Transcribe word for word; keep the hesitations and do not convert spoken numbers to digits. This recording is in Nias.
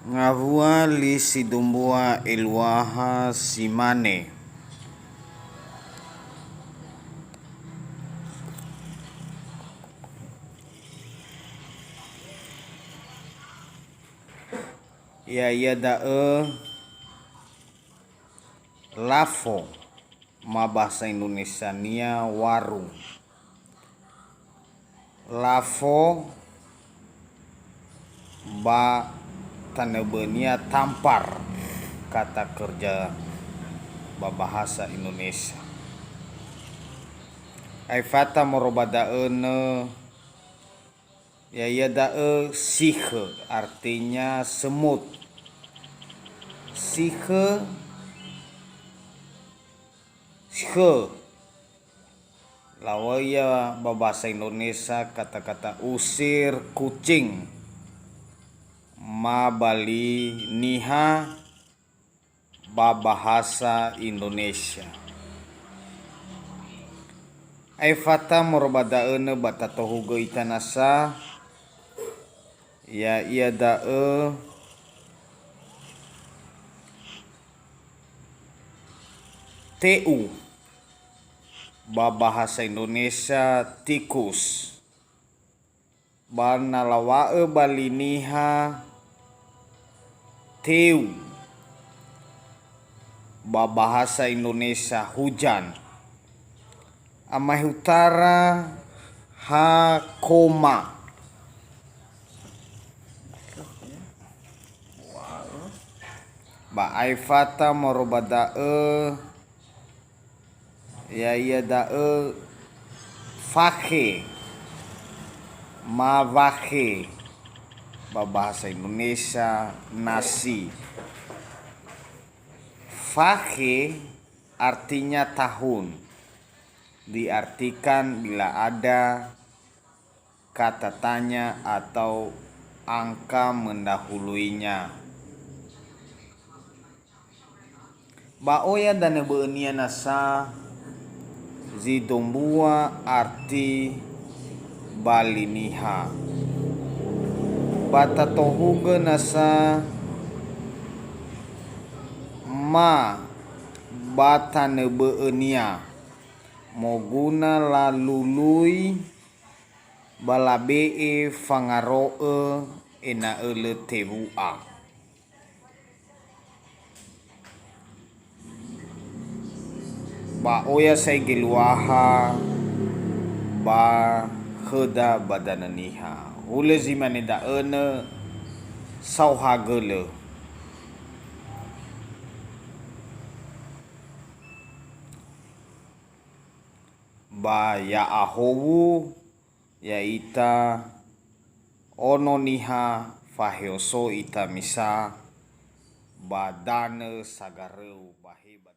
Ngawua li sidumbua eluaha simane. Ya'ia da'ö lafo, ma bahasa Indonesiania warung. Lafo ba tanö bö'önia tampar, kata kerja ba bahasa Indonesia. Aefata moroi ba da'ö nö, ya'ia da'ö sikhö, artinya semut. Sikhö, sikhö. Lawö ia ba bahasa Indonesia kata-kata usir kucing, ma ba li niha ba bahasa Indonesia. Aefata moroi ba da'ö nö ba tatohugö ita nasa, ya'ia da'ö te'u, ba bahasa Indonesia tikus. Ba na lawa'ö ba li niha teu, ba bahasa Indonesia hujan. Amaehutara ha koma. Ba aefata moroi ba da'ö, ya'ia da'ö fakhe, ma wakhe, ba bahasa Indonesia nasi. Fakhe artinya tahun, diartikan bila ada kata tanya atau angka mendahuluinya. Ba oya danö bö'önia nasa zidombua arti ba li niha. Ba tatohugö nasa ma ba tanö bö'önia, moguna lalului ba labe'e fangaro'ö ena'ö lö tewu'a. Ba oya sa'ae geluaha ba khöda ba danö niha. Hulö zi mane da'ö nö saohagölö. Ba ya'ahowu, ya'ita ono niha, faheoso ita misa ba danö sagaröu ba he ba